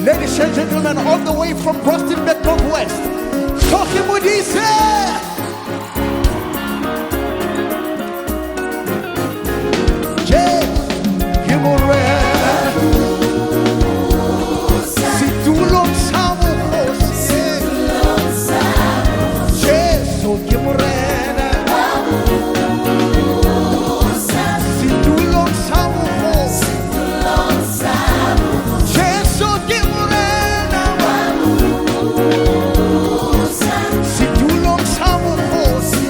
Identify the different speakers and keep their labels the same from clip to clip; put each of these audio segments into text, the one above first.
Speaker 1: Ladies and gentlemen, all the way from Rustenburg Northwest, Tlhogi Modise! Jesu ke Morena. Setulong sa bogosi. Jesu ke Morena. Setulong sa bogosi. Jesu ke Morena. Setulong sa bogosi.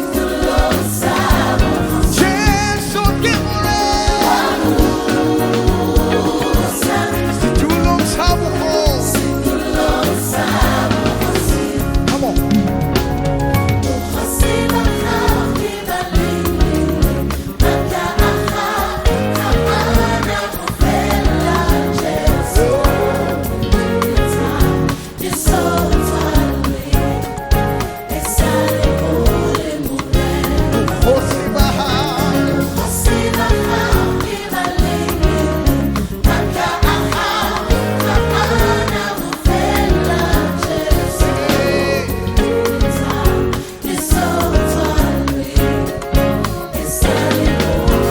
Speaker 1: Jesu ke Morena. Setulong sa bogosi. Come on. Bogosi ba hao.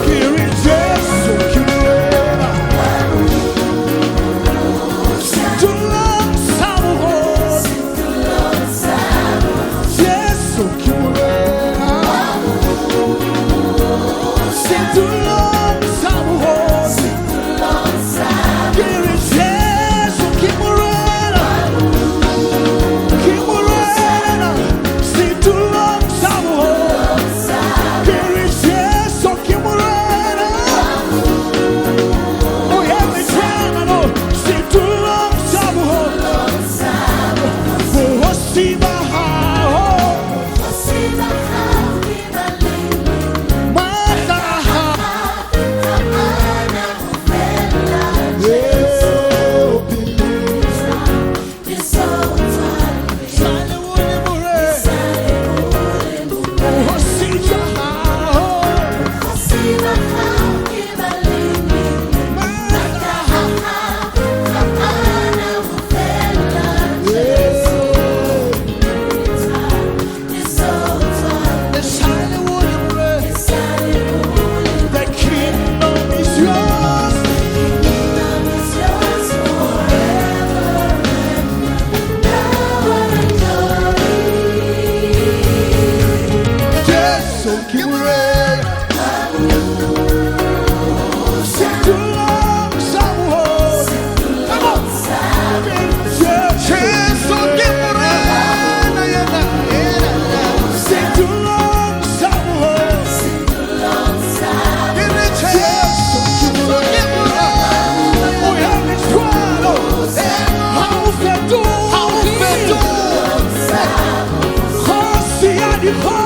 Speaker 1: Ke re Jesu ke Morena. Setulong sa bogosi. Jesu ke Morena. Setulong sa bogosi. Ke re Jesu ke Morena. Ke Morena. Setulong sa bogosi. Ke re Jesu ke Morena. O eme tshwana, setulong sa bogosi. Bogosi ba hao. Matla a hao. Yeah, Sale o le Morena. Bogosi jwa hao. Matla a hao. Yeah. Sale o le Morena. The kingdom is yours. Jesu ke Morena. Setulong sa bogosi. Come on.
Speaker 2: Jesu ke Morena, yena, yena.
Speaker 1: Setulong sa bogosi.
Speaker 2: Ke re Jesu ke Morena.
Speaker 1: O eme jwalo. Ha o fetohe.
Speaker 2: Ha o fetohe.
Speaker 1: Kgosi ya dikgosi.